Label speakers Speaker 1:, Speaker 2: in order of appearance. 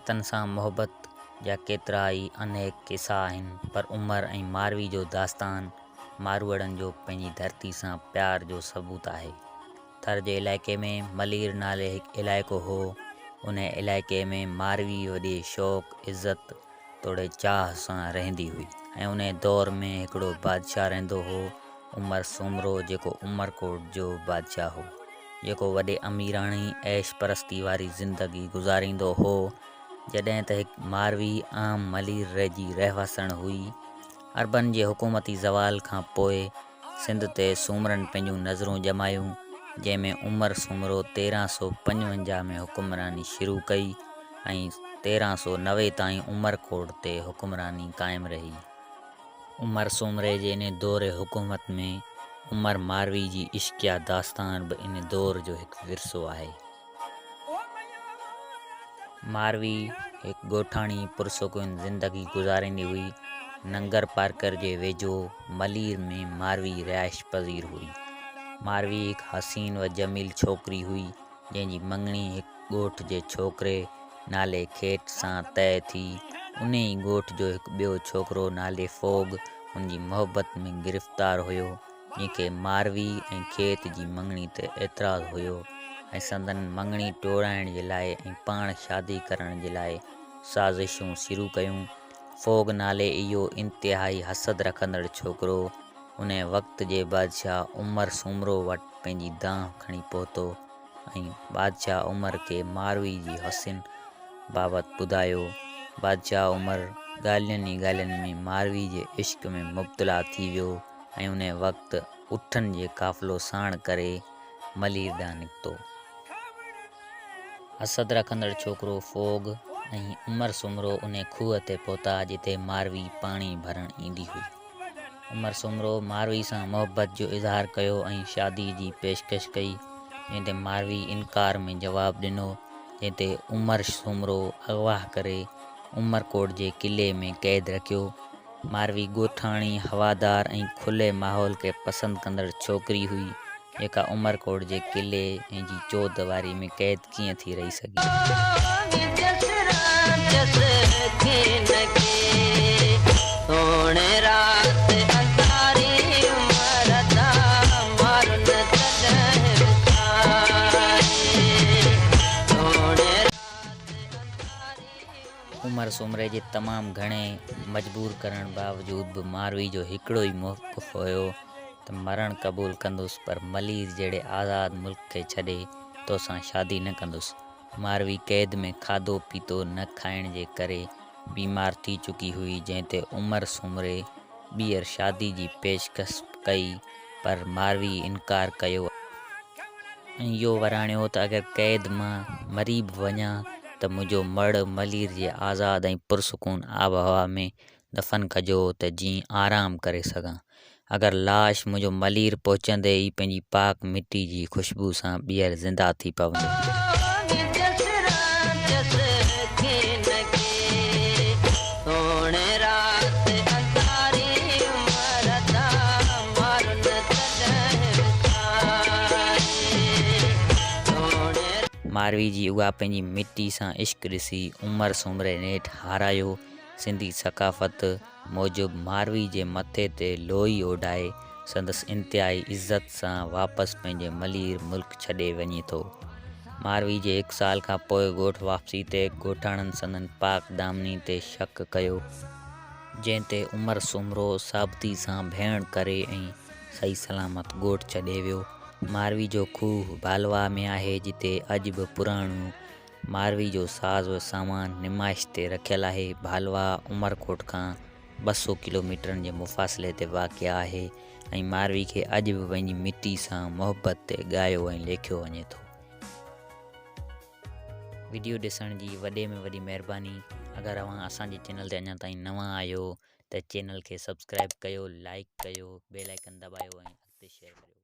Speaker 1: وطن سان محبت جا ڪيترا ئي انيڪ قصا آهن، پر عمر ۽ ماروي جو داستان ماروئڙن جو پنهنجي ڌرتي سان پيار جو ثبوت آهي. ٿر جي علائقي ۾ ملير نالي هڪ علائقو هو، انهي علائقي ۾ ماروي وڏي شوق، عزت توڙي چاهه سان رهندي هئي ۽ انهي دور ۾ هڪڙو بادشاهه رهندو هو، عمر سومرو جيڪو عمرڪوٽ جو بادشاهه هو، جيڪو وڏي اميراڻي عيش پرستي واري زندگي گذاريندو هو، جڏهن ته هڪ ماروي عام ملير رهجي رهواسڻ هئي. عربن جي حڪومتي زوال کان پوء سنڌ تي سومرن پنهنجون نظرون ڄمايون، جنهن ۾ عمر سومرو 1355 ۾ حڪمراني شروع ڪئي ۽ 1390 تائين عمرڪوٽ تي حڪمراني قائم رهي. عمر سومري جي ان دور حڪومت ۾ عمر ماروي جي عشقيه داستان به ان دور جو هڪ ورثو آهي. ماروي هڪ ڳوٺاڻي پرسڪون زندگي گذاريندي هئي. ننگر پارڪر جي ويجهو ملير ۾ ماروي رهائش پذير هئي. ماروي هڪ حسين و جميل ڇوڪري هئي، جنهن جي مڱڻي هڪ ڳوٺ جي ڇوڪري نالي کيٽ سان طئي ٿي. انهي ئي ڳوٺ جو هڪ ٻيو ڇوڪرو نالي فوگ هن جي محبت ۾ گرفتار هيو. جنهن کي ماروي ۽ کيت جي مڱڻي تي اعتراض هيو ۽ سندن مڱڻي ٽوڙائڻ جي لاء ۽ پاڻ شادي ڪرڻ جي لاء سازشون شروع ڪيون. فوگ نالي اهو انتهائي حسد رکندڙ ڇوڪرو انهي وقت جي بادشاهه عمر سومرو وٽ پنهنجي دانهن کڻي پهتو. ۽ بادشاهه عمر کي ماروي جي حسن بابت ٻڌايو. بادشاهه عمر ڳالهين ئي ڳالهين ۾ ماروي جي عشق ۾ مبتلا ٿي ويو ۽ انهي وقت اٺن جي قافلو ساڻ ڪري ملير ڏانهن نڪتو. حسد رکندڙ ڇوڪرو فوگ ۽ عمر سومرو انهي کوهه تي پهتا جتي ماروي پاڻي ڀرڻ ايندي هئي. عمر سومرو ماروي سان محبت جو اظهار ڪيو ۽ شادي جي پيشڪش ڪئي، جنهن تي ماروي انڪار ۾ جواب ڏنو، جنهن تي عمر سومرو اغوا ڪري عمرڪوٽ جي قلعي ۾ قيد رکيو. ماروي ڳوٺاڻي، هوادار ۽ کلئي ماحول کي پسند ڪندڙ ڇوڪري هئي، جيڪا عمرڪوٽ جي قلعي ۽ جي چوديواري ۾ قيد ڪيئن ٿي رهي سگهي؟ عمر سومري جي تمام گهڻي مجبور ڪرڻ باوجود به ماروي جو هڪڙو ئي موقف هيو ته مرڻ قبول ڪندس پر ملير جهڙي آزاد ملڪ کي ڇڏي توسان شادي نه ڪندس. ماروي قيد ۾ کاڌو پيتو نه کائڻ جي ڪري بيمار ٿي چڪي هئي جنهن تي عمر سومري ٻيهر شادي جي پيشڪش ڪئي پر ماروي انڪار ڪيو ۽ اهو وراڻيو ته اگر قيد مان مري به وڃان ته منهنجو مڙهه ملير جي آزاد ۽ پرسڪون آبهوا ۾ دفن ڪجو ته جيئن آرام ڪري سگهان. اگر لاش منهنجو ملير پهچندي ئي پنهنجي پاڪ مٽي جي خوشبو سان ٻيهر زنده ٿي پوندو. ماروي جي اها پنهنجي مٽي سان عشق ڏسي عمر سومري نيٺ هارايو. سنڌي ثقافت موجب ماروي جي مٿي تي لوئي اوڍائي سندس انتهائي عزت سان واپس پنهنجي ملير ملڪ ڇڏي وڃي ٿو. ماروي جي هڪ سال کان پوء ڳوٺ واپسي تي ڳوٺاڻن سندن پاڪ دامني تي شڪ ڪيو، جنهن تي عمر سومرو ثابتي سان ڀيڻ ڪري ۽ صحيح سلامت ڳوٺ ڇڏي ويو. ماروي جو کوهه ڀالوا ۾ آهي جتي اڄ به پراڻو ماروي جو ساز و سامان نمائش تي رکيل آهي. ڀالوا عمرڪوٽ کان 200 ڪلوميٽرن جي مفاصلي تي واقع آهي ۽ ماروي کي اڄ به پنهنجي مٽي سان محبت تي ڳايو ۽ ليکيو وڃي ٿو. وڊيو ڏسڻ جي وڏي ۾ وڏي مهرباني. اگر اوهان اسان جي چينل تي اڃا تائين نوان آهيو ته چينل کي سبسڪرائب ڪيو، لائيڪ ڪيو، بيل آئيڪن دٻايو ۽ اڳتي شيئر ڪريو.